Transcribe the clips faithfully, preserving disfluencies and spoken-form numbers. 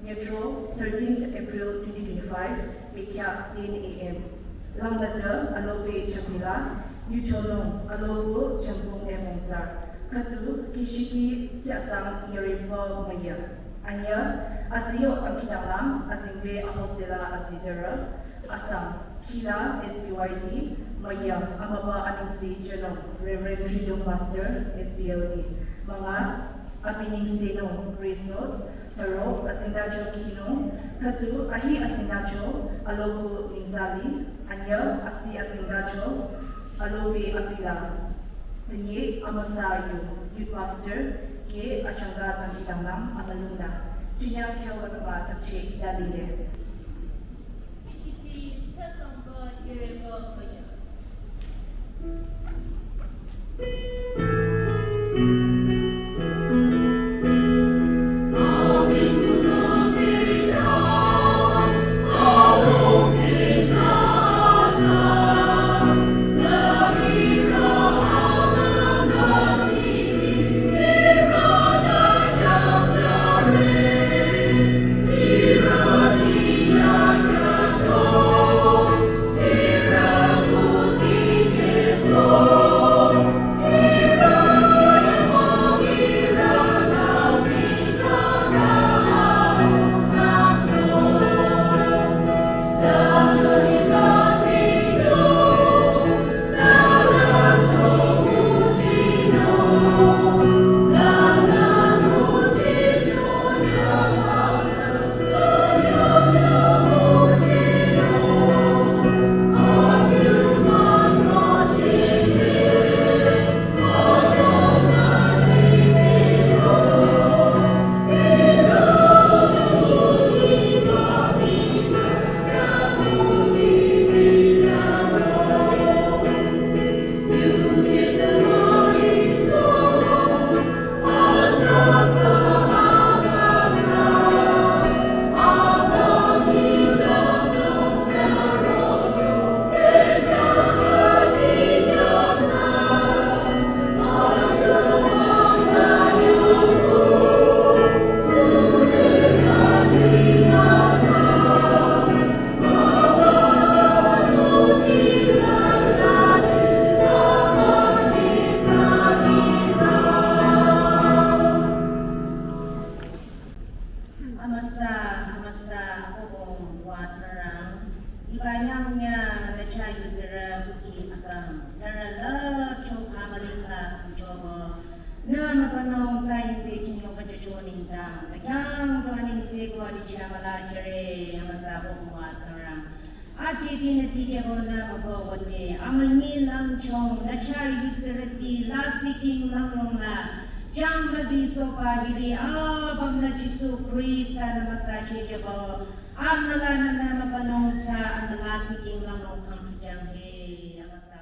Nyetro, thirteenth April twenty twenty-five, mikya ten A M. Langnada alope chapila, yuchonung alopu champung emongsa. Khüdu kishiki tsiasang nyeripa maya. Anya, aziyo angkidanglang, azingbe ahosela azidara. Asang, kila S B Y D, maya, amaba aningsi chenung, Reverend Freedom Pastor, S B L D. Manga, Amining Seno, Grace Notes, taro, asindacho kino, khüdu, ahi asindacho, alopu ningzali, anya, asi asindacho, alope apila. Tenye, amasa yu, youth pastor, ke achangka tangkidanglang, amalungna. Chinya kyo bakaba takche idalile. Amüsa, amüsa, akokong wa Tsingrang, iba nyangnya, nü chah yutsirü kuki akang, Tsingrang la chokha marika, chobo, nü mübünung tsü yingde kinyo bajacho nengdang, bakyang dua nengse gua dicha mala jüre, amüsa, akokong wa Tsingrang. Ati ti nü tikehbo nü mübü wüde, amünyi langchong, nü chah yutsirüti, lasih king langlong la, jang müzi sohba hiri, apüm nü Jisu Khrista nü müsa chehjübo, anüla nü nü mübünung tsü, anüla lasih king langlong khang chujang he, amüsa.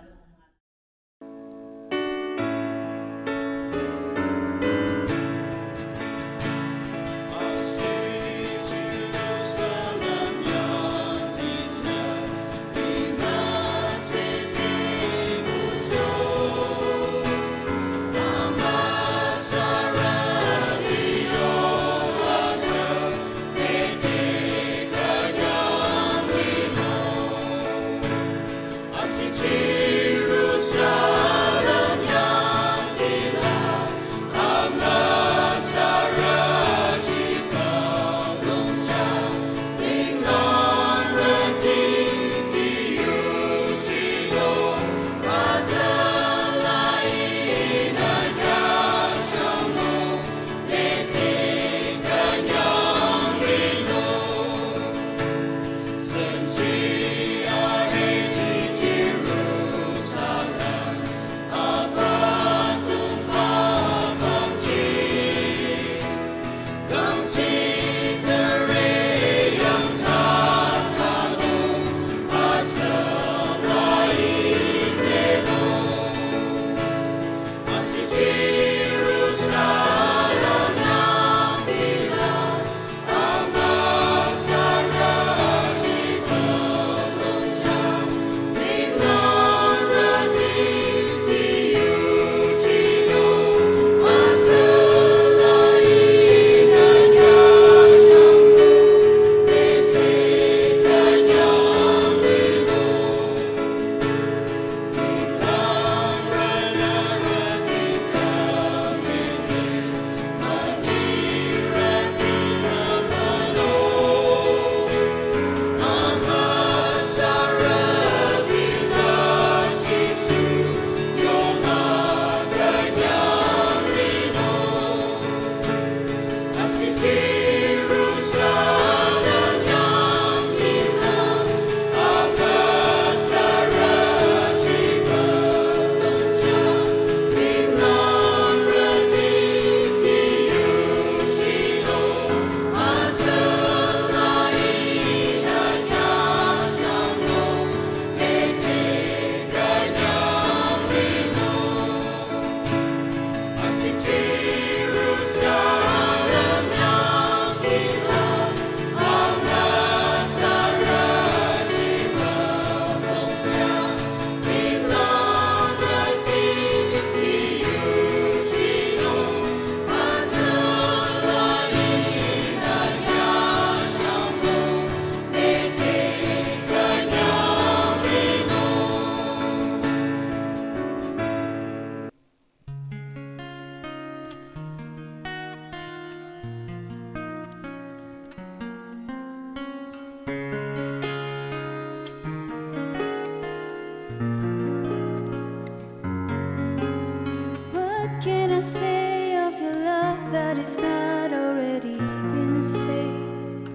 I'd already been saved.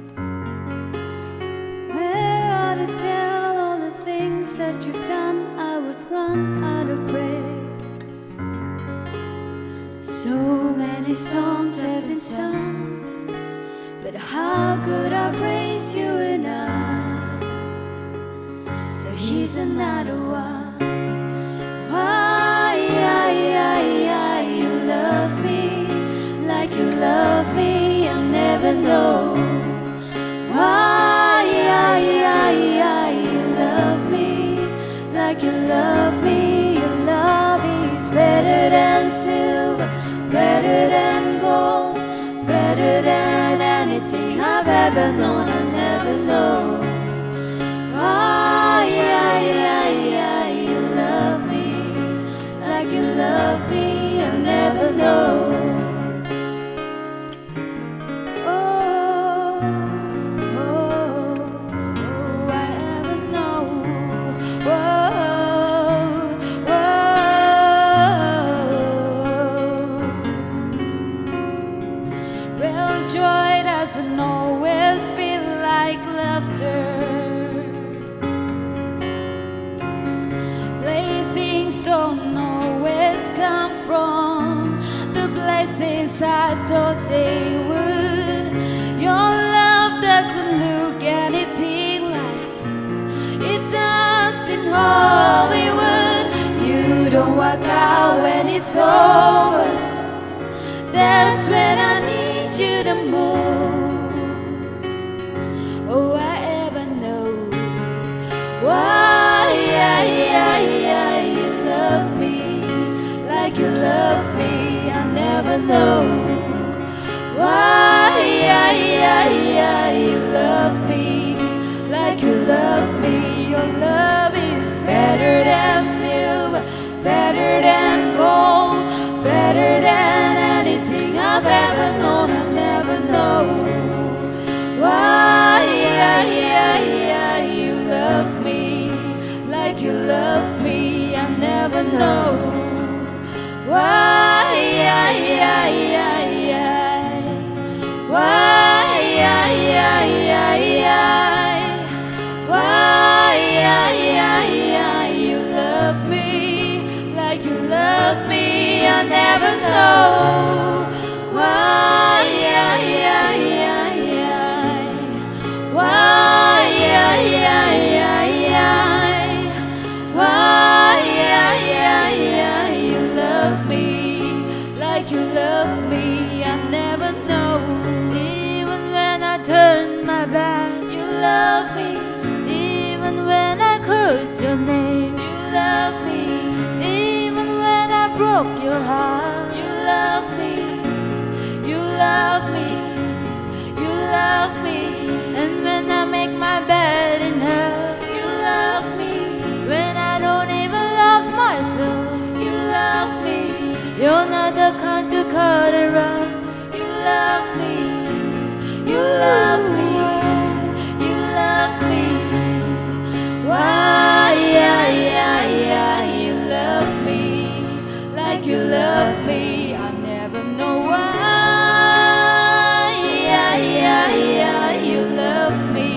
Where are to tell all the things that you've done? I would run out of breath. So many songs have been sung, but how could I praise you enough? So here's another one. Why, why, why, why you love me like you love me, I'll never know. Why, why, why, why you love me like you love me? Your love is better than silver, better than gold, better than anything I've ever known, I'll never know. Why, why, why, why you love me like you love me, I'll never know. Oh, oh, oh, I ever know. Whoa, whoa. Real joy doesn't always feel like laughter. Blessings don't always come from the places I thought they would. Your love doesn't look anything like it does in Hollywood. You don't walk out when it's over. That's when I need you the most. Oh, I ever know. Why, why, why, why you love me like you love me, I never know. Why, why, why, why you love me like you love me? Your love is better than silver, better than gold, better than anything I've ever known, I never know. Why, why, why, why you love me like you love me, I never know. Why, why, why, why, why? Why, why, why, why, why? Why, why, why, why you love me like you love me, I never know. Why, why, why, why, why? Why, why, why, why, why? Why, why, why, why you love me like you love me, I never know. Even when I turn my back, you love me. Even when I curse your name, you love me. Even when I broke your heart, you love me. You love me. You love me. And when I make my bed in hell, you love me. When I don't even love myself, you love me. You're not the kind to cut it wrong. You love me. You love me. You love me. Why, why, why, why you love me like you love me, I never know why. Yeah, yeah, yeah, you love me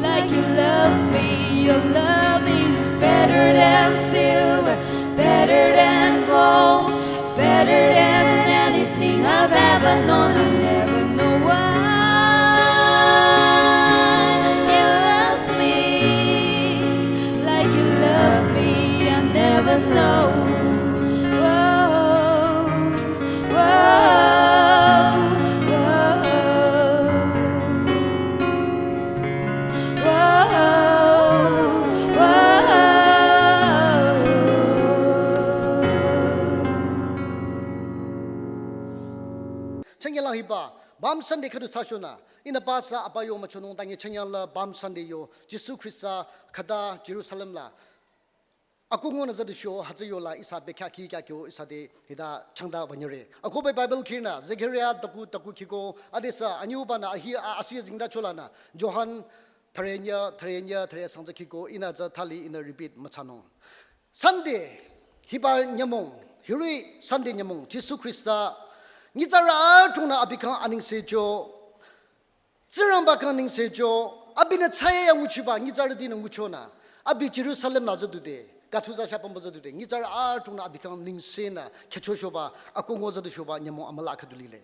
like you love me. Your love is better than silver, better than gold, better than anything I've ever known. I never know why you love me like you love me, I never know. Whoa, whoa, whoa, whoa, whoa. Changyalang hiba, Palm Sunday khüdu thsachonü, ihnü pasü apa yo müchonung tangi changyang la Palm Sunday yo, Jisu Khrista khüta Jerusalem la akungo nü züdu sho hütsü yola ihsa bekhyah khi kya kyo ihsa te hita changta wünyüre. Akohba Bible khirnü Zechariah taku taku khiko adesü anyübanü ahi a-, asuye zingda cholanü Johan thürenyü, thürenyü, thüre sangtsü khiko ihnü tsü thali ihnü repeat müthsanung. Sunday, hiba nyümong, hiri Sunday nyümong, Jisu Khrista Nyitsarü adrongnü abi khyang anengsecho. Tsingrangba khyang nengsecho. Abinü thsayahiya nguchiba nyitsarütinü nguchonü, abi Jerusalem la züdude, kathuza shapangba züdude, nyitsarü adrongnü abi khyang nengsenü khyüchoshoba, akongo züdushoba nyümong amüla khüdu lile.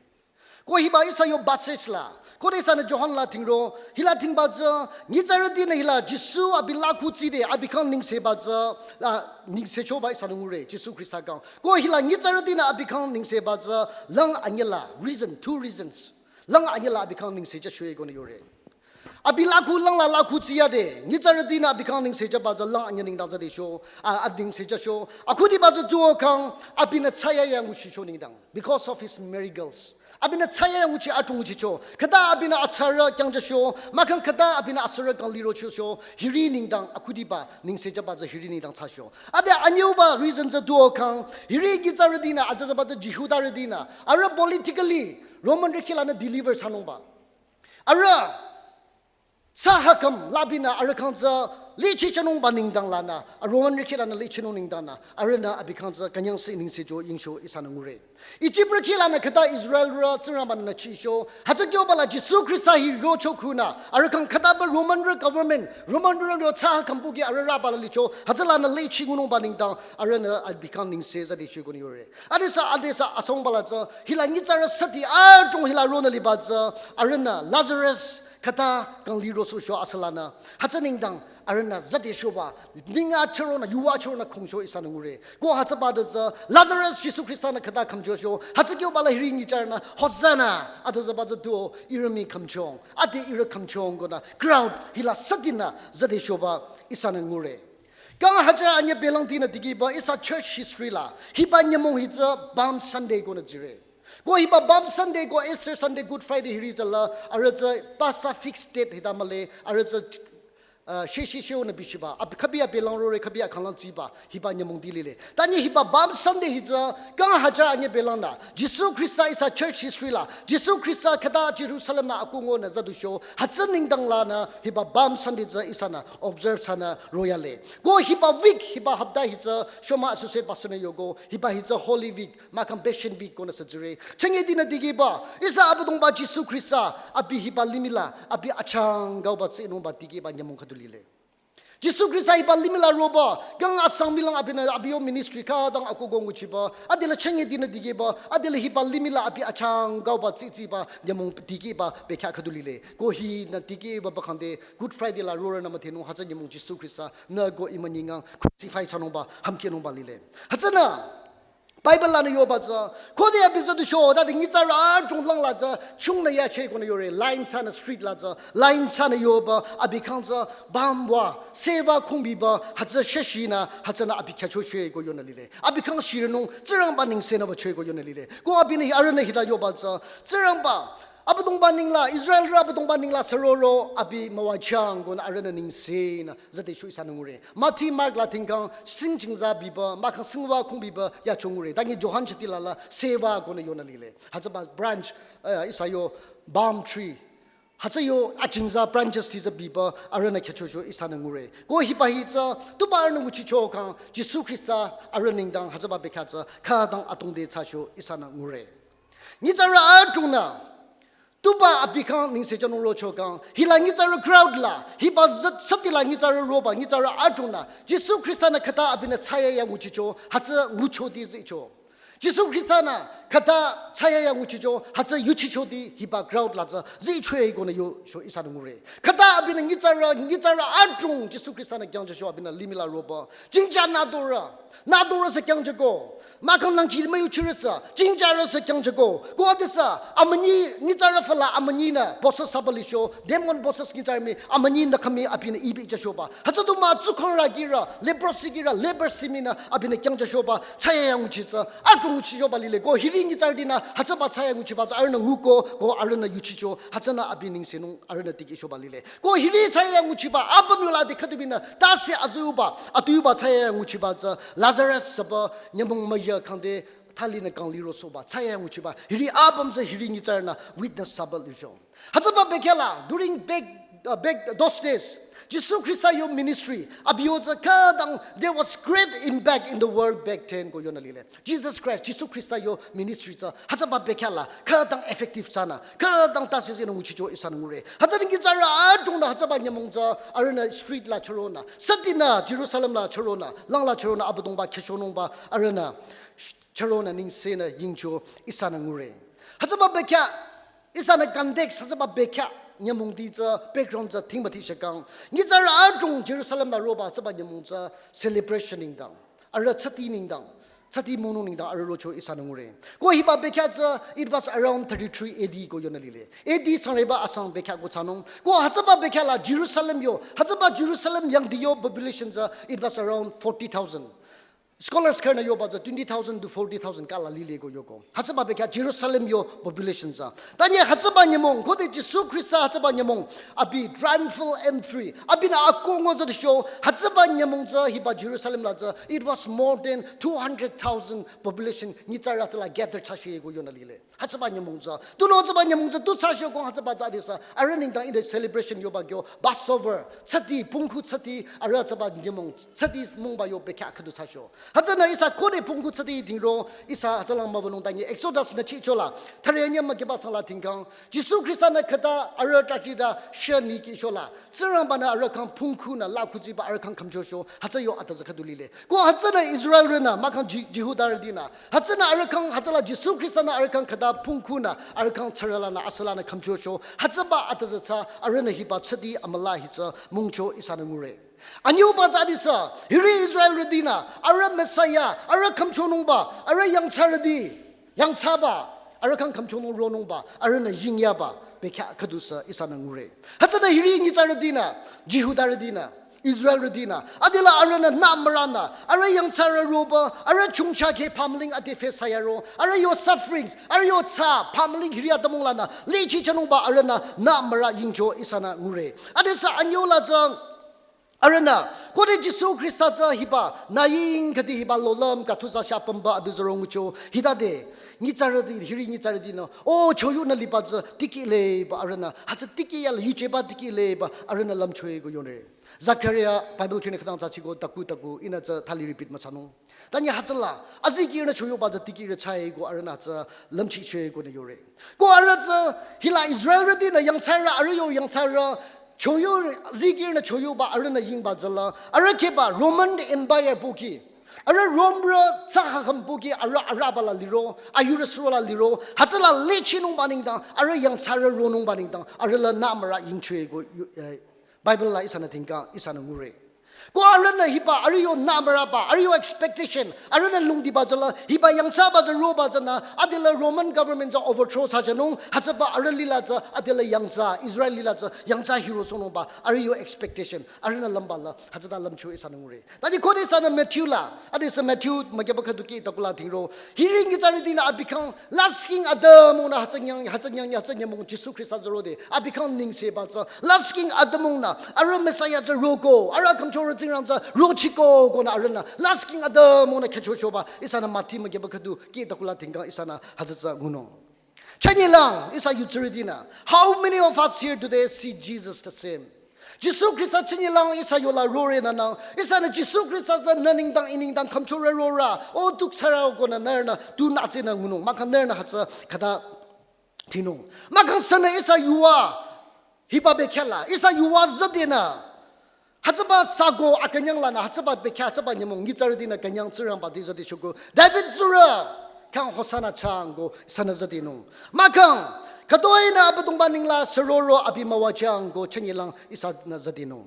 Ko hiba ihsa yo passage la, khode ihsanü Johan la thingro, hila thingba tsü, nyitsarütinü hila Jisu abi lakhu tside, abi khyang nengseba tsü, la nengsechoba ihsanü ngure, Jisu Khrista khyang. Ko hila nyitsarütinü abi khyang nengseba tsü, lang anyüla, reason, two reasons. Lang anyüla abi khyang nengsejüshoe konü yore. Abi lakhu langla lakhu tsiyade, nyitsarütinü abi khyang nengsejüba tsü lang anyü nengdang züdesho, a, abi nengsejüsho. Akhudiba tsü tuo khyang, abinü thsayahiya nguchicho nengdang. Because of his miracles. Abinü thsayahiya nguchi adrong nguchicho. Khüta abinü athsarü kyangjüsho, mahkhang khüta abinü asürü khyang lirochosho, hiri nengdang akhudiba nengsejüba tsü hiri nengdang thsasho. Ade anyüba reason tsü tuo khyang, hiri nyitsarütinü, ade züba tsü Jihudarütinü, arüh politically, Roman rükhilanü deliver thsanungba. Arüh, thsa hakam labinü arüh khyang tsü lichichanungba nengdang lanü, a Roman rükhilanü lichinung nengdangnü, arühnü abi khyang tsü künyangsi nengsecho yingsho ihsanü ngure. Ijip rükhilanü khüta Israelrü Tsingrangbanü chicho, hütsü kyoba la Jisu Khrista hi rocho khunü, arüh khyang khütaba Romanrü government, Romanrü yo thsa hakam buki arüh rüba la licho, hütsülanü lichi ngunungba nengdang, arühnü abi khyang nengse züdesho konü yore. Adesü, adesü asangba la tsü, hila nyitsarü süti adrong hila ronü liba tsü, arühnü Lazarus khüta khyang lirosohcho asülanü. Hütsü nengdang, arühnü züdeshoba, ningachüronü, yuwachüronü khongcho ihsanü ngure. Ko hütsüba de tsü, Lazarus Jisu Khristanü khüta khümchocho, hütsü kyoba la hiri nyitsarünü, Hosanna, ade züba tsü tuo, ihrü mii khümchong, ade ihrü khümchong konü, crowd, hila sütinü, züdeshoba, ihsanü ngure. Kang hütsü anyü belangtinü dikehba ihsa church history la, hiba nyümong hi tsü Palm Sunday konü tsire. Ko hiba Palm Sunday ko Easter Sunday, Good Friday hiri tsü la, arüh tsü pasa fixed date hita mühle, arüh tsü, uh, she she she onü bichiba, ab-, khübi abelang rore, khübi akhanglang tsiba, hiba nyümong di lile. Tanyi hiba Palm Sunday hi tsü, kang hütsü anyü belangnü, Jisu Khrista ihsa church history la, Jisu Khrista khüta Jerusalem nü akongonü züdusho, hütsü nengdang lanü, hiba Palm Sunday tsü ihsanü observe thsanü royale. Ko hiba week, hiba hapta hi tsü, shoma associate pastor nü yoko, hiba hi tsü Holy Week, mahkhang Passion Week konü sütsire. Chünyetinü dikehba, ihsa Abüdongba Jisu Khrista, abi hiba limih la, abi achangkauba tsinungba dikehba nyümong khüdu lile. Jisu Khrista hiba limih la roba, kang asang milang abinü, abi yo ministry khütang akongo nguchiba, adela chünyetinü dikehba, adela hiba limih la abi achangkauba tsitsiba, nyümong dikehba, bekhyah khüdu lile. Ko hinü dikehba bakhangde, Good Friday la rorünü müdhenung hütsü nyümong Jisu Khrista, nü ko imanyingang, crucify thsanungba, hümkehnungba lile. Hütsünü, Bible lanü yoba tsü, khode abi züdusho, tade nyitsarü adrong langla tsü, chungnü yache konü yore, line thsanü street la tsü, line thsanü yoba, abi khyang tsü, bamwa, seva khungbiba, hütsü sheshinü, hütsünü abi khyüchochwe ko yonü lile. Abi khyang shirinung, Tsingrangba nengsenü bache ko yonü lile. Ko abinü hi arühnü hita yoba tsü, Tsingrangba, Abüdongba nengla, Israelrü Abüdongba nengla süroro, abi müwajang konü arühnü nengsenü, züdesho ihsanü ngure. Matthew, Mark la tingkang, sing jingza biba, mahkhang singwa khungbiba, yacho ngure. Tanyi Johan chiti la la, seva konü yonü lile. Hütsüba branch, eh, ihsa yo, palm tree. Hütsü yo, ajingza branches ti tsü biba, arühnü khyüchocho ihsanü ngure. Ko hiba hi tsü, tuba arühnü nguchicho kang, Jisu Khrista, arüh nengdang, hütsüba bekhyah tsü, khütang atongde thsacho ihsanü ngure. Nyitsarü adrongnü, tuba abi khyang nengsejünung rocho kang, hila nyitsarü crowd la, hiba zat sati la nyitsarü roba, nyitsarü adrongnü, Jisu Khrista nü khüta abinü thsayahiya nguchicho, hütsü nguchoti zicho. Jisu Khrista nü khüta thsayahiya nguchicho, hütsü yuchichoti hiba crowd la tsü, zichwe konü yocho ihsanü ngure. Khüta abinü nyitsarü, nyitsarü adrong Jisu Khrista nü kyangjücho abinü limih la roba. Jingja nadorü, nadorü sü kyangjüko. Mahkhang nangki müyuchirü sü, jingjarü sü kyangjüko. Ko adesü, amünyi, nyitsarü füla amünyinü, bosses süba licho, demon bosses nyitsarü mii, amünyinü khami abinü ibi jüchoba. Hütsü du mah tsukhangrü girü, leprosy girü, leprosy mii nü abinü kyangjüchoba, thsayahiya nguchi tsü, adrong nguchichoba lile ko, hiri nyitsarütinü, hütsüba thsayahiya nguchiba tsü, arühnü nguko, ko arühnü yuchicho, hütsünü abi nengsenung, arühnü dikehchoba lile. Ko hiri thsayahiya nguchiba, apüm yola de khüdu binü, tase azuba, atuba thsayahiya nguchiba tsü, Lazarus süba, nyümong müya khangde, thalinü kang lirosohba, thsayahiya nguchiba, hiri apüm tsü hiri nyitsarünü, witness süba licho. Hütsüba bekhyah la, during back, uh, back those days, Jisu Khrista yo ministry, abi yo tsü khütang, there was great impact in the world back then ko yonü lile. Jesus Christ, Jisu Khrista yo ministry tsü, hütsüba bekhyah la, khütang effective thsanü, khütang tase zenü nguchicho ihsanü ngure. Hütsü nengdang tsürü adrongnü hütsüba nyümong tsü, arühnü street la chüronü, sütinü Jerusalem la chüronü, lang la chüronü, Abüdongba khyüchonungba, arühnü, sh-, chüronü nengsenü yingcho ihsanü ngure. Hütsüba bekhyah, ihsanü context, hütsüba bekhyah nyümongti tsü, background tsü, thingba ti shekang. Nengdang tsürü adrong Jerusalem la roba hütsüba nyümong tsü celebration nengdang. Arüh tsüti nengdang. Tsüti monung nengdang arüh rocho ihsanü ngure. Ko hiba bekhyah tsü, it was around thirty-three A D ko yonü lile. A D sangreba asang bekhyah ko thsanung. Ko hütsüba bekhyah la Jerusalem yo, hütsüba Jerusalem yangdi yo population tsü, it was around forty thousand. Scholars khürünü yoba tsü twenty thousand to forty thousand kala lile ko yoko. Hütsüba bekhyah Jerusalem yo population tsü. Tanye hütsüba nyümong, khode Jisu Khrista hütsüba nyümong, abi triumphal entry, abinü akongo tsü show, hütsüba nyümong tsü hiba Jerusalem la tsü, it was more than two hundred thousand population nengdang tsürü tsü la gather thsashe ko yonü lile. Hütsüba nyümong tsü. Tunüo hütsüba nyümong tsü tu thsashe kong hütsüba tsü adesü. Arüh nengdang in the celebration yoba kyo Passover. Tsüti, pungku tsüti, arüh hütsüba nyümong. Tsüti mongba yo bekhyah khüdu thsashe. Hütsünü ihsa khode pungku tsüti dhingro, ihsa hütsülang mübünung tanye Exodus nü chichola. Thare nyüm mükeba sangla dhingkang. Jisu Khrista nü khüta arüh tati da sheni kichola. Tsingrangba nü arüh khyang pungku nü la kuziba arüh khyang khümchosho. Hütsü yo atüzü khüdu lile. Ko hütsünü Israelrünü, mahkhang Ji-, Jihudarütinü. Hütsünü arüh khyang, hütsüla Jisu Khrista nü arüh khyang khüta pungku nü, arüh khyang tsürülanü, asülanü khümchosho. Hütsüba atüzü tsü, arühnü hiba tsüti amüla hi tsü, mungcho ihsanü ngure. Anyüba tsü adesü, hiri Israelrütinü, arüh Messiah, arüh khümchonungba, arüh yangthsarüti, yangthsaba, arüh khyang khümchonung ronungba, arühnü yingyaba, bekhyah khüdusü ihsanü ngure. Hütsünü hiri nengdang tsürütinü, Jihudarütinü, Israelrütinü, adela arühnü nü müranü, arüh yangthsarü roba, arüh chongcha keh pümling ade face thsayaro, arüh yo sufferings, arüh yo thsa, pümling hiri atümung lanü, lichi chanungba arühnü nü müra yingcho ihsanü ngure. Adesü anyüla tsü, arühnü, khode Jisu Khrista tsü hiba, nü ying khüdi hiba lolüm, kathu tsü shapümba abi zoro ngucho, hitade, nengdang tsürüti, hiri nengdang tsürütinü, o choyunü liba tsü, tiki leba arühnü, hütsü tiki yala yucheba tiki leba, arühnü lümchoe ko yonü. Zakaria Bible kine khütang tsü chiko taku taku ihnü tsü thali repeat müthsanung. Tanye hütsüla, azikehrünü choyoba tsü tikirü thsae ko arühnü tsü lümchichoe konü yore. Ko arüh tsü hila Israelrütinü yangthsarü arüh yo yangthsarü choyo azikehrünü choyoba arühnü yingba tsüla. Arüh kehba Roman Empire pohki. Arüh Romerü tsü hakham pohki arüh arüba la liro, ayurü suro la liro. Hütsüla lechinungba nengdang, arüh yangthsarü ronungba nengdang, arüh la nü müra yingchoe ko yu-, eh, Bible la ihsanü dhingkang, ihsanü ngure. Ko arühnü hiba, arüh yo nü müraba, arüh yo expectation, arühnü lungdiba tsüla, hiba yangthsaba tsü roba tsünü, adela Roman government tsü overthrow thsajünung, hütsüba arüh lila tsü, adela yangthsa, Israel lila tsü, yangthsa hiro sohnungba, arüh yo expectation, arühnü lümba la, hütsüta lümcho ihsanü ngure. Tadi khode ihsanü Matthew la, adesü Matthew, mükyeba khüdu kih takula dhingro, hiri nengdang tsürütinü abi khyang, last king atümungnü hütsü nyang, hütsü nyang, hütsü nyümong Jisu Khrista tsü rode, abi khyang nengseba tsü, last king atümungnü, arüh Messiah tsü roko, arüh khümchorü Tsingrang tsü rochiko konü arühnü, last king atümungnü khyüchochoba, ihsanü Matthew mükyeba khüdu kih takula dhingkang ihsanü hütsü tsü ngunung. Chünyelang, ihsa yutsürütinü, how many of us here today see Jesus the same? Jisu Khrista chünyelang ihsa yola rore nünang, ihsanü Jisu Khrista tsü nü nengdang i nengdang khümchorü rora, o tuksarü konü nührünü, tunü tsünü ngunung, mahkhang nührünü hütsü khüta dhinung. Mahkhang sünü ihsa yuva, hiba bekhyah la, ihsa yuva zadenü, hütsüba sako akünyang lanü, hütsüba bekhyah, hütsüba nyümong, nengdang tsürütinü künyang Tsingrangba te zade shoko, David tsurü, khyang Hosanna changko, ihsanü zadenung. Mahkhang, khütoinü Abüdongba nengla süroro abi müwajüng ko chünyelang ihsanü zadenung.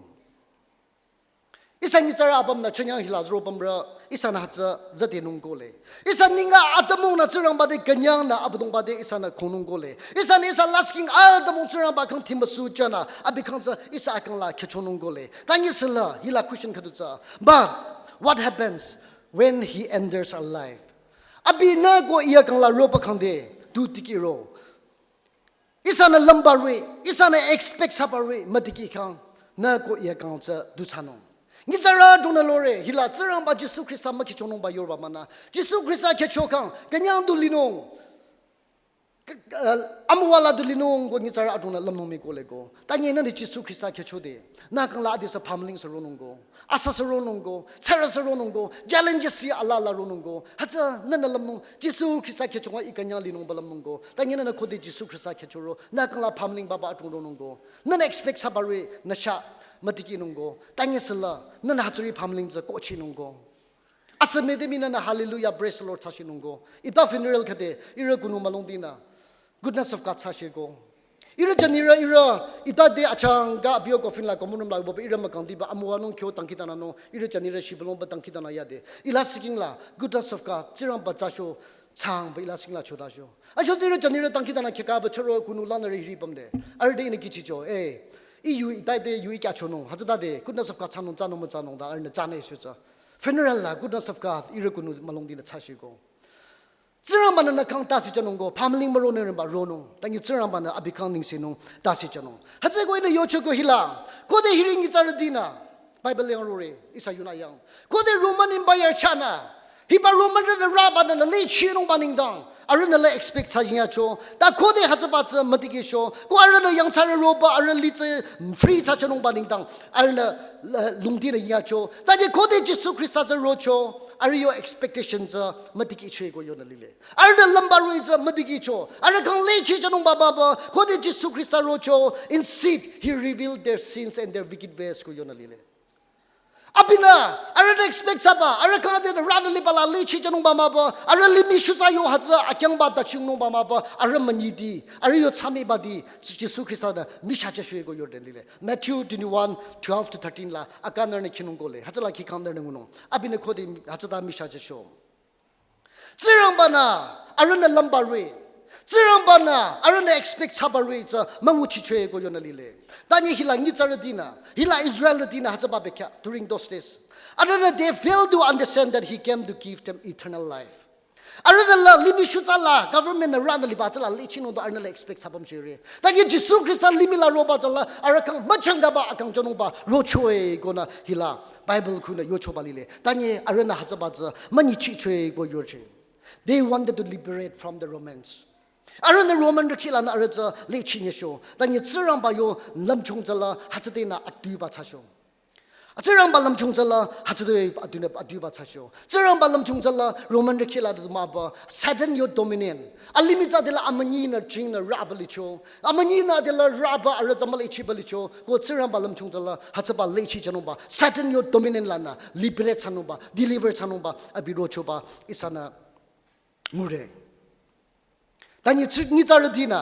Ihsa nyitsarü apümnü chünye hila züro pümrü, ihsanü hütsü zadenung kohle. Ihsa nengla atümungnü Tsingrangba te künyangnü Abüdongba te ihsanü konung kohle. Ihsanü ihsa last king atümung Tsingrangba khyang thimba sujünü, abi khyang tsü ihsa akang la khyüchonung kohle. Tanyisela, hila question khüdu tsü. But what happens when he enters our life? Abinü ko iya kang la roba khangde, tu tikiro. Ihsanü lümba re, ihsanü expect thsaba re, mütiki khang, nü ko iya kang tsü du thsanung. Nyitsarü dunü lore, hila Tsingrangba Jisu Khrista mükhichonungba yorba münü. Jisu Khrista khyücho khang, künyang du linung. K- uh, amüwa la du linung ko nyitsarü adrong nü lümnung mii ko le ko. Ta nyi nü ni Jisu Khrista khyücho de. Nü kang la adesü phamling sü ronung ko. Asa sü ronung ko. Tsara sü ronung ko. Challenges si ala la ronung ko. Hütsü nü nü lümnung. Jisu Khrista khyücho nga i künyang linung ba lümnung ko. Ta nyi nü nü khode Jisu Khrista khyücho ro. Nü kang la phamling baba adrong ronung ko. Nü nü expect thsaba ri nü sha mütikinung ko. Ta nyi süla. Nü nü hütsüri phamling tsü kohchinung ko. Asa mede mii nü nü hallelujah, praise the Lord thsashinung ko. Ita funeral khade, ihrü kunu mülung di nü. Goodness of God thsashe ko. Ihrü janirü ihrü, ita de achang ga bio coffin la common room la boba ihrü mükang diba amüwa nung kyo tangki tanü no, ihrü janirü shibülung ba tangki tanü yade. Ila siking la, goodness of God, Tsingrangba thsasho, chang ba ila sing la choda sho. Acho ihrü janirü tangki tanü khyaka ba choro kunu la nü ri hiri bam de. Arüh de inü kichicho, eh. I yu ita de yu i kya chonung, hütsüta de, goodness of God thsanung, thsanung, thsanung da, arüh nü thsane shu tsü. Funeral la, goodness of God, ihrü kunu mülung di nü thsashe ko. Tsingrangba nü nü kang tasi thsanung ko, phamling müronung rimba ronung. Ta nyi Tsingrangba nü abi kang ningsenung tasi thsanung. Hütsü ko inü yocho ko hila. Khode hiri nyitsarü di nü. Bible yang rore, ihsa yunü yang. Khode Roman Empire thsanü. Hiba Roman rü nü raba nü nü lichinung ba nengdang. Arüh nü la expect thsa yingyacho. Ta khode hütsüba tsü mütikisho. Ko arüh nü yangthsarü roba arüh li tsü free thsa thsanung ba nengdang. Arüh nü la- lungdi nü yingyacho. Ta nyi khode Jisu Khrista tsü rocho. Arüh yo expectation tsü mütikicho ko yonü lile. Arüh nü lümba roi tsü mütikicho. Arüh kang lichi thsanung ba ba ba. Khode Jisu Khrista rocho. Instead, he revealed their sins and their wicked ways ko yonü lile. Abinü, arüh nü expect thsaba, arüh kang de rü nü liba la lichi thsanung ba mah ba, arüh limih shutsa yo hütsü akyangba ta chingnung ba mah ba, arüh münyidi, arüh yo thsamiba di, Jisu Khrista nü michah thsa shwe ko yonü lile. Matthew twenty-one, twelve to thirteen la, akanü nü khinung ko le, hütsü la khikang nü ngunung. Abinü khode hütsüta michah thsa sho. Tsingrangba nü, arüh nü lümba roi. Tsingrangba nü, arüh nü expect thsaba roi tsü münguchicho ko yonü lile. Ta nyi hila nyitsarü di nü, hila Israelrü di nü hütsüba bekhyah during those days. Arüh nü they failed to understand that he came to give them eternal life. Arüh nü la limih shutsa la government nü rü nü liba tsü la lichinung do arüh nü la expect thsaba mchire. Ta nyi Jisu Khrista limih la roba tsü la arüh kang müchangdaba akang thsanung ba rocho ko nü hila Bible khunü yocho ba lile. Ta nyi arüh nü hütsüba tsü münyichicho ko yoche. They wanted to liberate from the Romans. Arüh nü Roman rü khila nü arüh tsü lichi nyesho. Ta nyi Tsingrangba yo lümchung tsü la hütsüde nü atuiba thsasho. Tsingrangba lümchung tsü la hütsüde atuinü atuiba thsasho. Tsingrangba lümchung tsü la Roman rü khila du mah ba Satan yo dominion. Alimih tsü de la amünyi nü jing nü raba licho. Amünyi nü de la raba arüh tsü mülichiba licho. Ko Tsingrangba lümchung tsü la hütsüba lichi thsanung ba. Satan yo dominion la nü liberate thsanung ba, deliver thsanung ba, abi rocho ba, ihsanü ngure. Ta nyi tsi- nyitsarü di nü,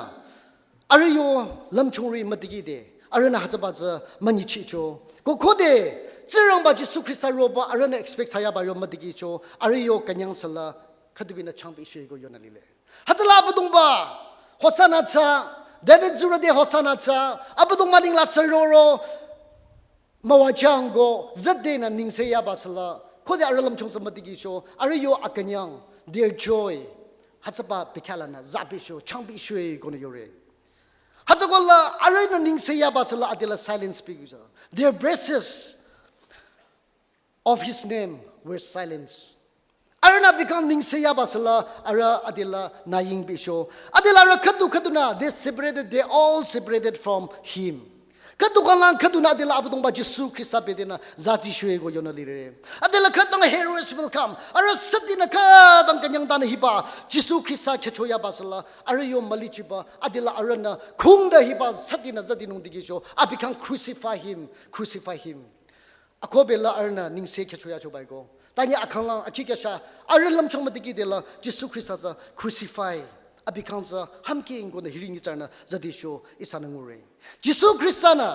arüh yo lümchung roi mütikide, arüh nü hütsüba tsü münyichicho. Ko khode, Tsingrangba Jisu Khrista roba, arüh nü expect thsayaba yo mütikicho, arüh yo künyang süla, khüdubi nü changpi sho ko yonü lile. Hütsüla Abüdongba, Hosanna thsa, David zurü de Hosanna thsa, Abüdongba neng la süroro, müwajüng ko, züde nü nengse yaba süla, khode arüh lümchung tsü mütikisho, arüh yo akünyang, their joy, hütsüba bekhyah la nü, zapi sho, changpi sho ko nü yore. Hütsü ko la, arüh nü nengse yaba süla, ade la silence pi ko tsü. Their praises of his name were silence. Arüh nü abi kang nengse yaba süla, arüh ade la nü yingpi sho. Ade la arüh khüdu khüdu nü, they separated, they all separated from him. Khüdu kang lang khüdu nü ade la Abüdongba Jisu Khrista bede nü zatsi sho ko yonü lire. Ade la khütang heroes will come. Arüh süti nü khütang künyang tanü hiba, Jisu Khrista khyücho yaba süla, arüh yo mülichiba, ade la arüh nü khungda hiba süti nü zatinung dikisho, abi kang crucify him, crucify him. Akohbe la arüh nü nengse khyücho yacho ba ko. Ta nyi akang lang, akhi kya sha, arüh lümchung mütikide la, Jisu Khrista tsü crucify, abi kang tsü hümki inko nü hiri nyitsarü nü zati sho ihsanü ngure. Jisu Khrista nü,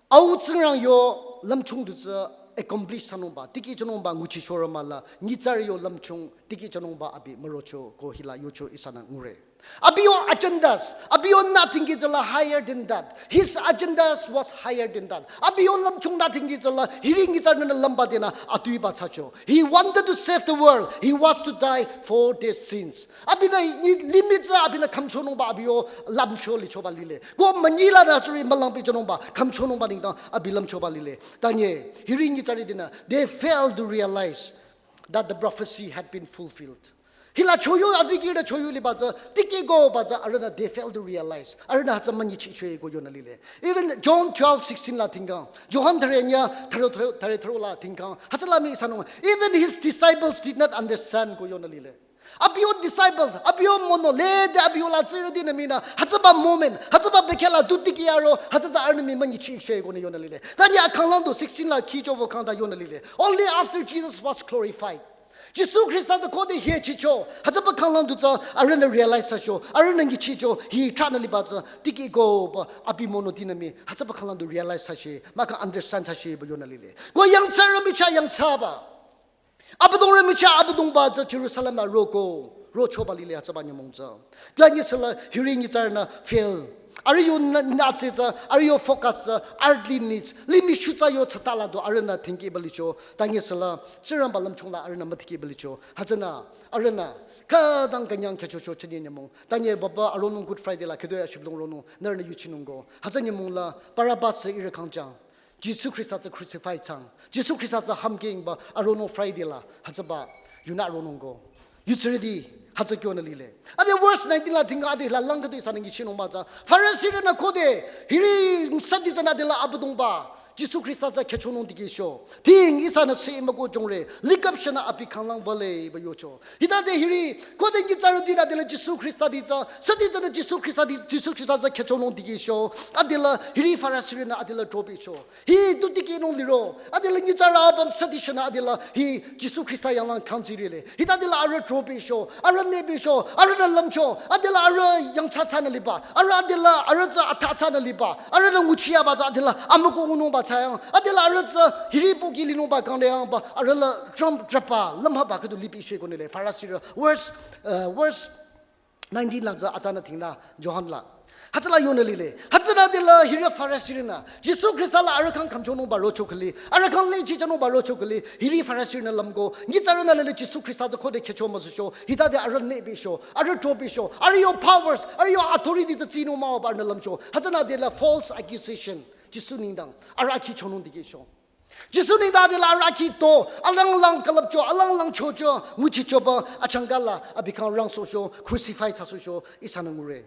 au Tsingrang yo lümchung du tsü accomplish thsanung ba, tiki thsanung ba nguchi shorü mah la, nyitsarü yo lümchung, tiki thsanung ba abi mürocho ko hila yocho ihsanü ngure. Abi yo agendas, abi yo nothing ki tsü la higher than that. His agendas was higher than that. Abi yo lümchung nothing ki tsü la hiri nyitsarü nü lümba de nü atuiba thsacho. He wanted to save the world. He was to die for their sins. Abi nü ni- limih tsü abi nü khümchonung ba abi yo lümcho licho ba lile. Ko münyi la nü churi mülangpi chonung ba khümchonung ba nengdang abi lümcho ba lile. Ta nyi hiri nyitsarü de nü, they failed to realize that the prophecy had been fulfilled. Hila choyo azikirü choyo liba tsü, tikehko ba tsü, arühnü they fail to realize. Arühnü hütsü münyichicho-e ko yonü lile. Even John twelve sixteen la tingkang, Johan thüre nya, thüro, thüro, thüre thüro la tingkang, hütsüla mii ihsanung, even his disciples did not understand ko yonü lile. Abi yo disciples, abi yo mono, lede abi yo la tsürütinü mii nü, hütsüba moment, hütsüba bekhyah la tu tikeh aro, hütsü tsü arühnü mii münyichicho-e ko nü yonü lile. Tanye akhanglang du sixteen la khicho wü khangta yonü lile. Only after Jesus was glorified. Jisu Khrista tsü khode hyechicho, hütsüba khanglang du tsü arühnü realize thsacho, arühnü nyichicho, hi thranü liba tsü, tikehko ba, abi monotinü mii, hütsüba khanglang du realize thsacho, mahkhang understand thsacho ba yonü lile. Ko yangthsarü michah yangthsaba. Abüdongrü michah abüdongba tsü Jerusalem la roko, rochoba lile hütsüba nyümong tsü. Tanye süla hiri nyitsarünü fail. Arüh yo nü, nü tsü tsü, arüh yo focus tsü, earthly needs. Limih shutsa yo tsatala do arühnü thingkehba licho. Tanye süla, Tsingrangba lümchung la arühnü müthikehba licho. Hütsünü, arühnü, khütang künyang khyüchocho chünye nyümong. Tanye baba aronung Good Friday la khütoi ashibülung ronung, nührünü yuchinung ko. Hütsü nyümong la, Barabbas tsü ihrü khangjang. Jisu Khrista tsü crucify thsang. Jisu Khrista tsü hamkeng ba aronung Friday la hütsüba yunü aronung ko. Yutsürüti hütsü kyonü lile. Ade verse nineteen la tingka ade la lang khütoi ihsanü nyichinung ba tsü. Farisirünü khode hiri sadi tsünü ade la abüdongba Jisu Khrista tsü khyüchonung tikehcho. Ting ihsanü se müko jongre. Likap shanü abi khanglang wale ba yocho. Hitade hiri khode nyitsarütinü ade la Jisu Khrista ti tsü. Sadi tsünü Jisu Khrista ti, Jisu Khrista tsü khyüchonung tikehcho. Ade la hiri Farisirünü ade la dropecho. Hi tu tikehnung liro, adela nyitsarü apüm sadi shanü adela hi Jisu Khrista yanglang kangzirele. Hitadela arüh dropecho, arüh nepecho, arüh la lümcho, adela arüh yangthsa thsanü liba, arüh adela arüh tsü atha thsanü liba, arüh la nguchiyaba tsü adela amüko ngunungba thsayang, adela arüh tsü hiri pohki linungba kangde yangba, arüh la drum drapa lümhaba khüdu lipicho konile. Farisirü verse, uh, verse nineteen lang tsü atsanü thingla Johan la. Hütsüla yonü lile. Hütsüla dela hiri Farisirünü Jisu Khrista la arüh khyang khümchonungba rocho khüli. Arüh khyang le chichanungba rocho khüli. Hiri Farisirünü lümko. Nyitsarünü lile Jisu Khrista tsü khode khyücho müsucho. Hitade arüh nepecho. Arüh dropecho. Arüh yo powers. Arüh yo authority tsü tsinung müoba arühnü lümcho. Hütsünü dela false accusation. Jisu nengdang. Arüh akhi chonung dikehcho. Jisu nengdang adela arüh akhi to, alang lang külüpcho, alang lang chocho, nguchichoba, achangkala, abi khyang rangsohcho, crucify thsasohcho, ihsanü ngure.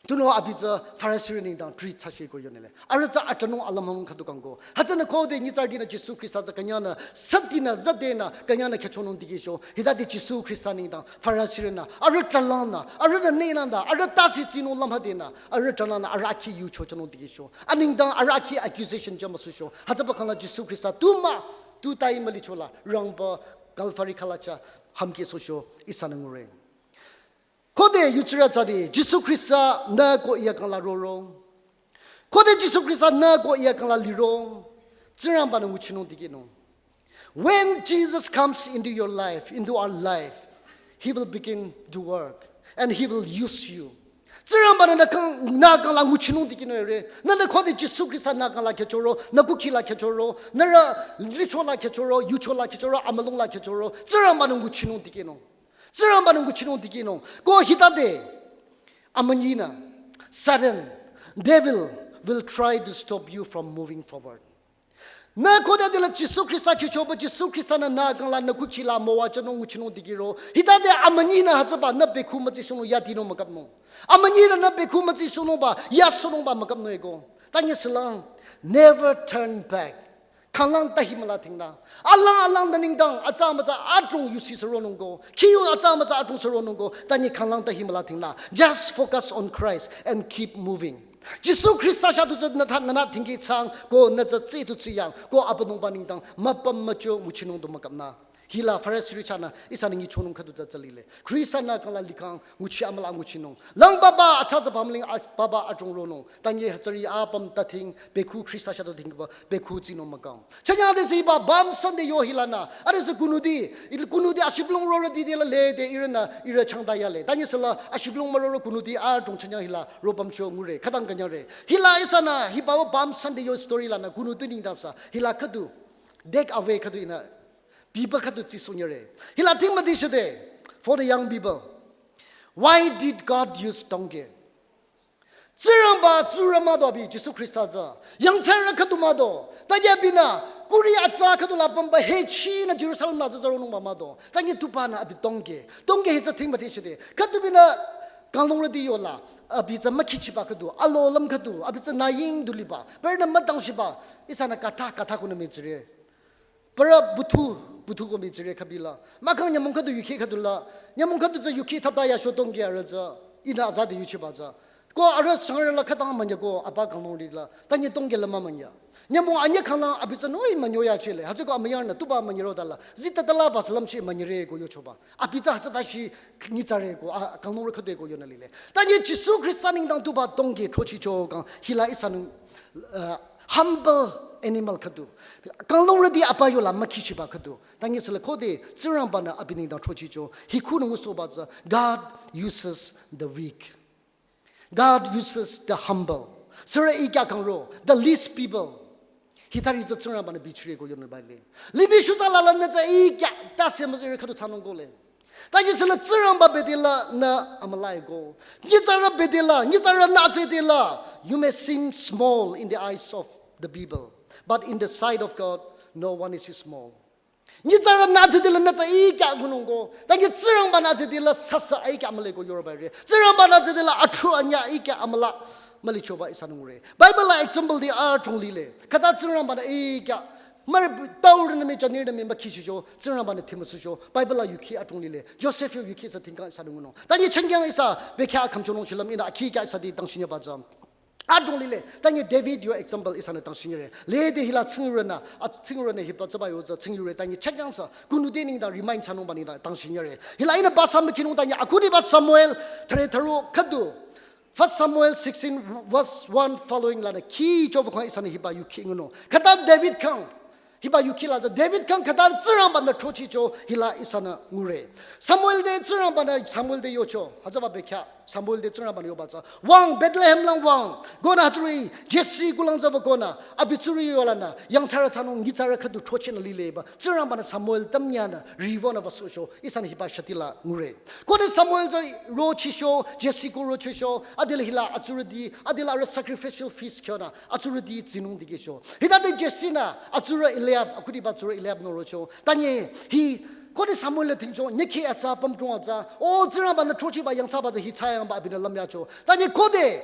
Tunüo abi tsü Farisirü nengdang treat thsacho ko yonile. Arüh tsü atranung alümhanung khüdu kangko. Hütsünü khode nyitsarütinü Jisu Khrista tsü künyangnü, satinü, zadenü, künyangnü khyüchonung dikehcho. Hitade Jisu Khrista nengdang, Farisirünü, arüh tralangnü, arüh nü nenangda, arüh tase tsinung lümhadenü, arüh tralangnü, arüh akhi yucho chonung dikehcho. Anengdang arüh akhi accusation jümüsucho. Hütsüba khangla Jisu Khrista tu mah, tu tai mülichola, rangba Calvary khalacha hamkehsohcho ihsanü ngure. Khode yutsirü tsüde, Jisu Khrista nü ko iya kangla roro. Khode Jisu Khrista nü ko iya kangla liro. Tsingrangbanü nguchinung dikehnung. When Jesus comes into your life, into our life, he will begin to work and he will use you. Tsingrangbanü nü kang, nü kangla nguchinung dikehnung re. Nünü khode Jisu Khrista nü kangla khyüchoro, nü kukhi la khyüchoro, nührü licho la khyüchoro, yucho la khyüchoro, amülung la khyüchoro. Tsingrangbanü nguchinung dikehnung. Tsingrangbanü nguchinung dikehnung. Ko hitade, amünyinü, Satan, devil will try to stop you from moving forward. Nü khode dela Jisu Khrista khyüchoba, Jisu Khrista nü nü kangla nü kukhi la müwajünung nguchinung dikehro. Hitade amünyinü hütsüba nü bekhu mütsisohnung yadinung mükapnung. Amünyinü nü bekhu mütsisohnungba, yasohnungba mükapnung eko. Tanye sülang, never turn back. Khanglang tahi müla thingla. Alang alang nü nengdang, atsa mütsa adrong yusi sü ronungko. Khiyu atsa mütsa adrong sü ronungko. Tanye khanglang tahi müla thingla. Just focus on Christ and keep moving. Jisu Khrista shatu tsü nü tha nü nü thingki thsang ko nü tsü tsi tu tsi yang ko Abüdongba nengdang müpüm mücho nguchinung du mükapnü. Hila Farisirü chahnü ihsanü nyichonung khüdu tsü tsü lile. Khrista nü kangla likhang nguchi amüla nguchinung. Lang baba atsa tsü pamling a-, baba adrong ronung. Tanye hütsüri apüm tathing bekhu Khrista shatu thingba bekhu tsinung mükang. Chanyang adesü hiba Palm Sunday yo hilanü. Adesü kunuti, il kunuti ashibülung rorüti dela lede ihrünü, ihrü changta yale. Tanye süla ashibülung müroro kunuti adrong chanyang hila ropümcho ngure. Khütang künyangre. Hila ihsanü, hiba Palm Sunday yo story lanü kunuti nengdang sü. Hila khüdu, take away khüdu ihnü, biba khüdu tsisohnyüre. Hila thing müdhechode, for the young people. Why did God use donkey? Tsingrangba tsurü mah do abi Jisu Khrista tsü. Yangthsarü khüdu mah do. Tanye abinü Kuri atsa khüdu la pümba hechinü Jerusalem la tsü tsü ronungba mah do. Tanyi tuba nü abi tongke. Tongke hi tsü thingba thishide. Khüdu binü kanglungrüti yola. Abi tsü mükhichiba khüdu. Alo lüm khüdu. Abi tsü naying du liba. Bernü mütangshiba. Ihsanü katha katha kunü mitsire. Para buthu, buthu ko mitsire khübila. Mahkhang nyümong khüdu yukhi khüdu la. Nyümong khüdu tsü yukhi thapta ya sho tongke arüh tsü. Ihnü azadi yuchiba tsü. Ko arüh shangrü la khütang manya ko apa kanglungrüti la. Tanyi tongke la mümanya. Nyümong anyü khanglang abi tsü noi manyo ya chele. Hütsü ko amüyanü tuba manyiro dala. Zita dala bas lümchi manyire ko yochoba. Abi tsü hütsü tashi nyitsare ko, a, kanglungrü khüdu ko yonü lile. Tanyi Jisu Khrista nengdang tuba tongke throchicho kang hila ihsanü, uh, humble animal khüdu. Kanglungrüti apa yola mükhichiba khüdu. Tanyi sele khode Tsingrangba nü abi nengdang throchicho. Hi khunü ngusohba tsü, God uses the weak. God uses the humble. Sürü ikya kangro, the least people. Hitari tsü Tsingrangba nü bichire ko yonü baile. Limih shuta la la nü tsü ikya ta se müzire khüdu tsanung ko le. Tanyi sele Tsingrangba bede la nü amülai ko. Nyitsarü bede la, nyitsarü nü tsü de la. You may seem small in the eyes of the people, but in the sight of God, no one is small. Nyitsarü nü tsü de la nü tsü ikya ngunung ko. Tanyi Tsingrangba nü tsü de la sasa ikya amüle ko yoro baire. Tsingrangba nü tsü de la atru anya ikya amüla mülichoba ihsanü ngure. Bible la example di atong lile. Khüta Tsingrangba nü ikya. Mari taurü nü mi chanirü nü mi mükhichicho. Tsingrangba nü thimusucho. Bible la yukhi atong lile. Joseph yo yukhi sa thingkang ihsanü ngunung. Tanyi chengyang ihsa bekya khamchonung shilüm ihnü akhi kya ihsa di tangshinyaba tsü. Atong lile, tanyi David yo example ihsanü tangshinyire. Lede hila tsingrünü, a tsingrünü hiba tsüba yo tsü tsingyure tanyi chekyang sa, kunude nengdang remind chanungba nengdang tangshinyire. Hila ihnü basa mükhinung tanyi akhudiba Samuel, thare tharo khüdu. First Samuel sixteen verse one following lanü khichoba kang ihsanü hiba yukhi ngunung. Khüta David kang, hiba yukhi la tsü David kang khüta Tsingrangba nü throchicho hila ihsanü ngure. Samuel te Tsingrangba nü Samuel te yocho. Hütsüba bekya Samuel te Tsingrangba nü yoba tsü. Wüng Bethlehem lang wüng. Konü hütsüri Jesse kulang tsüba konü. Abi tsurü yolanü. Yangthsarü thsanung nyitsarü khüdu throchinü lileba. Tsingrangba nü Samuel tamyanü. Riwünü basohcho. Ihsanü hiba shati la ngure. Khode Samuel tsü rochisho. Jesse ko rochisho. Adela hila atsurüti. Adela arüh sacrificial feast khyonü. Atsurüti tsinung dikehcho. Hitade Jesse nü atsurü Eliab, akhudiba atsurü Eliab norocho. Tanyi hi khode Samuel le thingcho, nyekhi atsa, pümdrong atsa. O Tsingrangba nü throchiba yangthsaba tsü hi thsayangba abinü lümyacho. Tanyi khode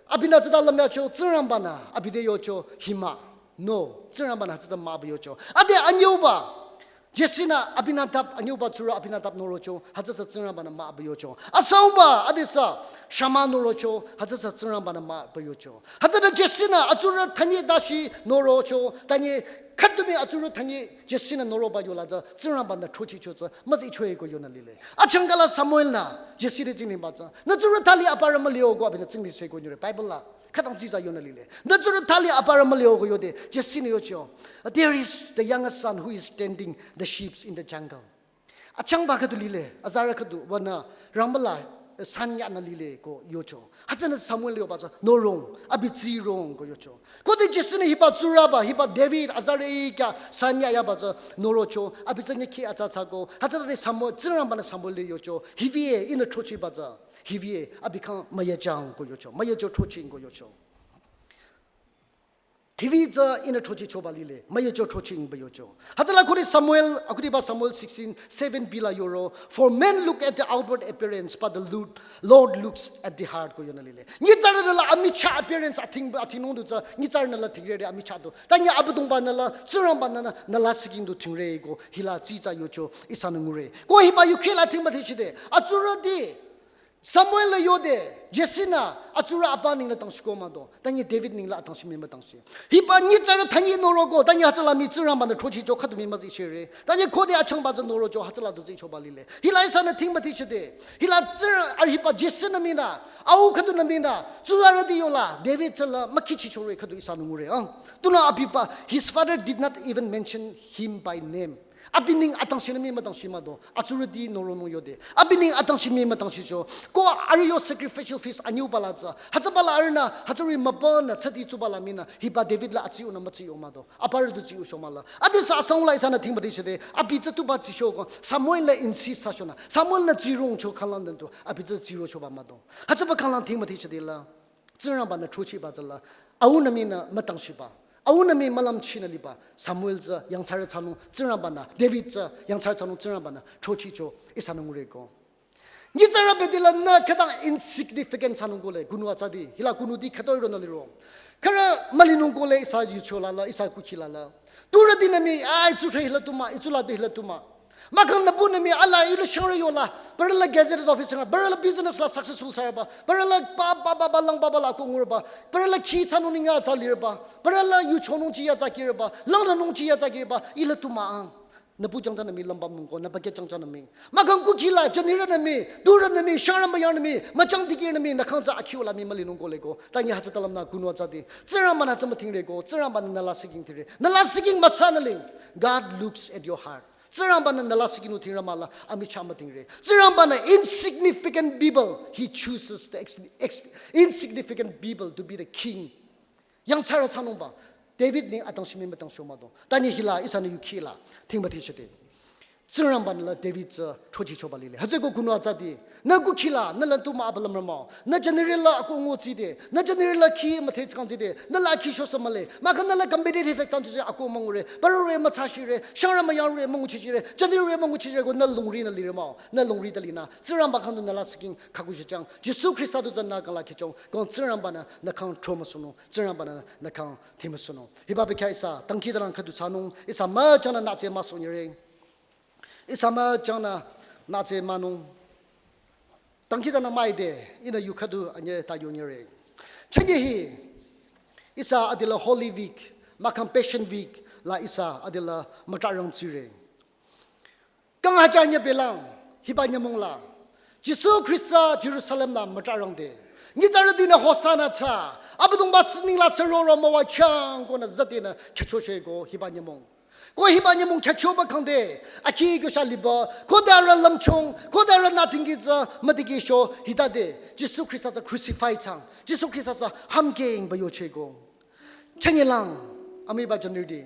abinü tsüta lümyacho, Tsingrangba nü abi te yocho, hi mah. No, Tsingrangba nü hütsüta mah abi yocho. Ade anyüuba. Jesse nü Abinadab, anyüuba tsurü Abinadab norocho, hütsüsa Tsingrangba nü mah abi yocho. Asauba, adesa, Shama norocho, hütsüsa Tsingrangba nü mah abi yocho. Hütsüta Jesse nü atsurü tanyi dashi norocho, tanyi khüdumi atsurü tanyi Jesse nü noroba yola tsü, Tsingrangba nü throchicho tsü, müzi choe ko yonü lile. Achangkala Samuel nü, Jesse te tsingdhingba tsü, nü tsurü thali aparü mülio ko abinü tsingdhingse ko nyure, Bible la. Khütang tsitsa yonü lile. Nü tsurü thali aparü mülio ko yode, Jesse nü yocho. There is the youngest son who is tending the sheep in the jungle. Achangba khüdu lile, azarü khüdu, wünü, rangba la, eh, san yanü lile ko yocho. Hütsünü Samuel yoba tsü, norong, abi tsirong ko yocho. Khode Jesse nü hiba tsurüba, hiba David, azarü kya, san ya yaba tsü, norocho, abi tsü nyekhi atsa tsako, hütsüta te Samuel, Tsingrangba nü Samuel te yocho, hiwüe, ihnü throchiba tsü. Hiwüe, abi kang müyajang ko yocho, müyajo throching ko yocho. Hiwü tsü ihnü throchichoba lile, müyajo throchingba yocho. Hütsüla khode Samuel, akhudiba Samuel sixteen seven B la yoro, for men look at the outward appearance, but the Lord, Lord looks at the heart ko yonü lile. Nyitsarü nü la amichah appearance athing, athingnung du tsü, nyitsarü nü la thingrere amichah du. Tanyi Abüdongba nü la, Tsingrangba nü la, nü la siking du thingre ko, hila tsitsa yocho, ihsanü ngure. Ko hiba yukhi la thingba thichide, atsurüti, Samuel la yode, Jesse nü, atsurü apa nengla tangshiko mah do, tanyi David nengla atangshi mii mütangshi. Hiba nyitsarü tanyi noroko, tanyi hütsüla mii Tsingrangba nü throchicho khüdu mii müzi shere. Tanyi khode achangba tsü norocho hütsüla du tsichoba lile. Hila ihsanü thingba thichide. Hila tsü, ar hiba Jesse nü mii nü, au khüdu nü mii nü, tsurüti yola, David tsüla, mükhichichore khüdu ihsanü ngure, ah. Tunü abiba, his father did not even mention him by name. Abi neng atangshi nü mii mütangshi mah do. Atsurüti noronung yode. Abi neng atangshi mii mütangshicho. Ko arüh yo sacrificial feast anyüuba la tsü. Hütsüba la arühnü, hütsüri mübünü, tsüti tsuba la mii nü. Hiba David la atsiunü mütsiu mah do. Aparü du tsiucho mah la. Adesa asangla ihsanü thingba thichide. Abi tsü tuba tsicho ko. Samuel la insist thsachonü. Samuel nü tsirongcho khanglang den tu. Abi tsü tsirochoba mah do. Hütsüba khanglang thingba thichide la. Tsingrangba nü throchiba tsüla, au nü mii nü mütangshiba. Aunü mii mülümchinü liba Samuel tsü yangthsarü thsanung Tsingrangbanü, David tsü yangthsarü thsanung Tsingrangbanü throchicho ihsanü ngureko. Nyitsarü bedelanü khütang insignificant thsanung kohle, kunu atsati, hila kunuti khütoi ronü liro. Khürü mülinung kohle ihsa yucho lala, ihsa kukhi lala. Turütinü mii, ai, itsu thre hila tuma, itsu lade hila tuma. Mahkhang nübünü mii ala ilu shangrü yola, parü la gazetted officer nga, parü la business la successful thsarüba, parü la ba, ba, ba, ba, lang ba, ba la ko ngurüba, parü la khi thsanung ninga thsa lirüba, parü la yuchonung chiya thsa kirüba, langnünung chiya thsa kirüba, ila tuma ang. Nübu changchanü mii lambamnung ko, nübüke changchanü mii. Mahkhang kukhi la, jünirünü mii, turünü mii, shangrü müyarünü mii, müchang dikehrünü mii, nü khyang tsü akhi yola mii mülinung kohleko. Tanyi hütsü talamnü kunu atsati. Tsingrangbanü tsü müdhingre ko, Tsingrangbanü nü lasihking thire. Nü lasihking müsanü ling. God looks at your heart. Tsingrangbanü nü lasihking nu dhingrü mahla, amichah müdhingre. Tsingrangbanü insignificant people, he chooses the ex-, ex-, insignificant people to be the king. Yangthsarü thsanungba, David ni atang shimi mütang shomado. Tanyi hila, ihsanü yukhi la, dhingba dhi chete. Tsingrangbanü la David tsü throchichoba lile. Hütsüko kunu atsati. Nü kukhi la, nü la tuma aba lümrü mah-o. Nü jünirü la ako nguchide. Nü jünirü la khi müdhe changchide. Nü la khi shosü mühle. Mahkhang nü la competitive exam chide ako müngure. Parüre mütsashire. Shangrü müyarüre münguchichire. Jünirüre münguchichire ko nü lungri nü lirü mah-o. Nü lungri talinü. Tsingrangba khyang du nü lasihking khaku shichang. Jisu Khrista du tsü nü khyang la khichong. Ko Tsingrangbanü nü khyang thromasunung. Tsingrangbanü nü khyang dhingmasunung. Hiba bekhyah ihsa, dangkhidangnang khüdu thsanung, ihsa müchangnü nütse müsohnyire. Ihsa müchangnü nütse münung. Dangkhidangnang müide, ihnü yu khüdu anyüh ta yonyire. Chünye hi, ihsa adila Holy Week, mahkhang Passion Week, la ihsa adila mütrarang tsire. Kang hajar nyübelang, hiba nyümong la. Jisu Khrista Jerusalem la mütrarangde. Nyitsarütinü Hosanna thsa, Abüdongba sining la süroro müwachang konü zadenü khyüchosheko hiba nyümong. Ko hiba nyümong khyüchoba khangde, akhi kyo sha liba, khode arüh lümchung, khode arühnü dingki tsü, müdikisho, hitade, Jisu Khrista tsü crucify thsang, Jisu Khrista tsü hamkeng ba yocheko. Chünyelang, amiba jünirüti.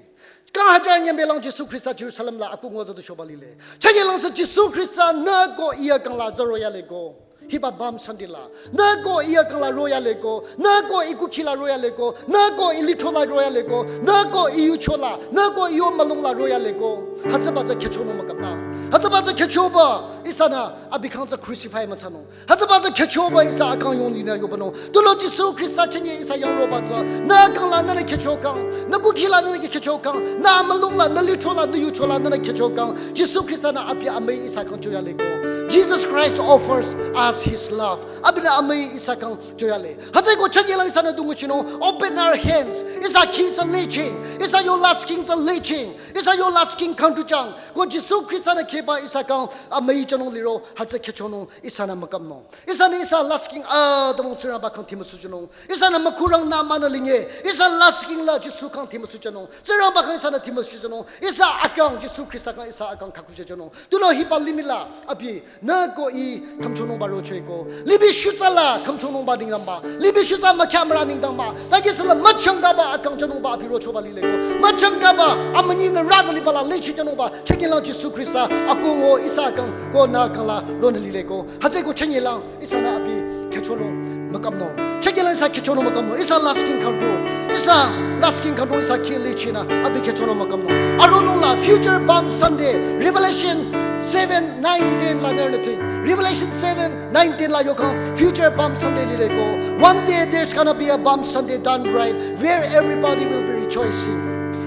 Kang hajar nyübelang Jisu Khrista Jerusalem la ako nguza du shoba lile. Chünyelang sü Jisu Khrista nü ko iya kang la tsü royaleko. Hiba Palm Sunday la. Nü ko iya kang la royaleko. Nü ko i kukhi la royaleko. Nü ko i lithro la royaleko. Nü ko i yucho la. Nü ko i yo mülung la royaleko. Hütsüba tsü khyüchonung mükamnü. Hütsüba tsü khyüchoba ihsanü abi khyang tsü crucify müthsanung. Hütsüba tsü khyüchoba ihsa akang yong linü yobanung. Tunüo Jisu Khrista chünye ihsa yang roba tsü. Nü kang la nünü khyüchokang. Nü kukhi la nünü khyüchokang. Nü mülung la, nü lithro la, nü yucho la nünü khyüchokang. Jisu Khrista nü abi amüi ihsa khyang choyaleko. Jesus Christ offers us his love. Abinü amüi ihsa khyang choyale. Hütsüko chünyelang ihsanü du nguchinung. Open our hands. Ihsa khi tsü leching. Ihsa yo lasihking tsü leching. Ihsa yo lasihking khyang tuchang. Ko Jisu Khrista nü kheba ihsa khyang amüi chonung liro. Hütsü khyüchonung ihsanü mükamnung. Ihsanü ihsa lasihking atümung Tsingrangba khyang dhingmüsuchinung. Ihsanü mükhurang nü münü linge. Ihsa lasihking la Jisu khyang dhingmüsuchinung. Tsingrangba khyang ihsanü dhingmüsuchinung. Ihsa akang Jisu Khrista khyang ihsa akang khakuchichinung. Tunüo hiba limih la abi nü ko i khümchonungba rochoeko. Limih shutsa la khümchonungba nengdangba. Limih shutsa mükhyamrü nengdangba. Tagi sü la müchangkaba akang chonungba abi rochoba lileko. Müchangkaba amünyi nü rüde liba la lechi chonungba. Chünyelang Jisu Khrista ako ngo ihsa khyang ko nü khyang la ronü lileko. Hütsüko chünyelang ihsanü abi khyüchonung mükamnung. Chünyelang ihsa khyüchonung mükamnung. Ihsa lasihking khyang tu. Ihsa lasihking khyang tu ihsa khi lechinü abi khyüchonung mükamnung. Aronung la future Palm Sunday, Revelation seven, nine, ten la nernü ting. Revelation seven, nine, ten la yokhang future Palm Sunday lileko. One day there's gonna be a Palm Sunday done right where everybody will be rejoicing.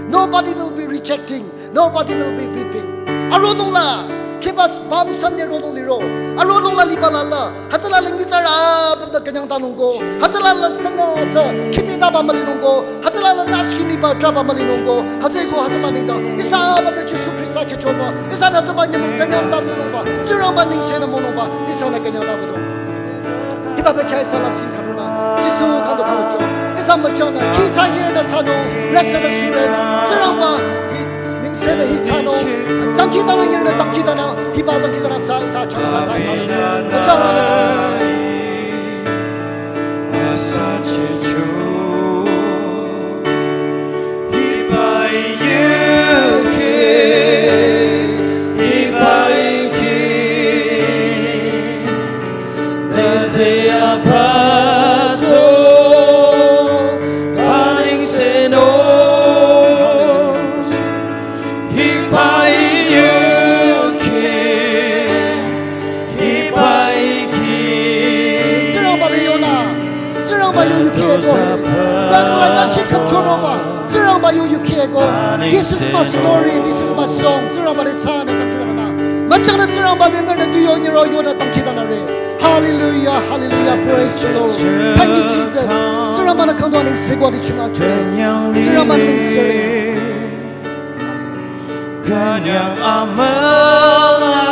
Nobody will be rejecting. Nobody will be weeping. Aronung la, kheba Palm Sunday ronung liro. Aronung la liba la la. Hütsüla la nyitsarü apümnü künyangtanungko. Hütsüla la sünü sü khipitaba mülinungko. Hütsüla la nüskhiniba traba mülinungko. Hütsüeko hütsüba nengdang. Ihsa apümnü Jisu Khrista khyüchoba. Ihsanü hütsüba nyümong künyangta monungba. Tsingrangba nengsenü monungba. Ihsanü künyangta monung. Hiba bekhyah ihsa lasihking khyang tunü. Jisu khyang du khyücho. Ihsa müchangnü. Khisa yinü thsanung. Blessed assurance. Tsingrangba hi nengsenü hi thsanung. Dangkhidangnang yinü dangkhidangnang. Hiba dangkhidangnang tsü ihsa changka tsü ihsa müchangnü. Yukheko. This is my story, this is my song. Tsingrangba te thsanü tamkhitana. Müchangnü Tsingrangba te nührünü tu yo nyiro yonü tamkhitanüre. Hallelujah, hallelujah, praise the Lord. Thank you, Jesus. Tsingrangba-nü khangdu anengse kwa di chima chore. Tsingrangba-nü nengse. Künyang amüla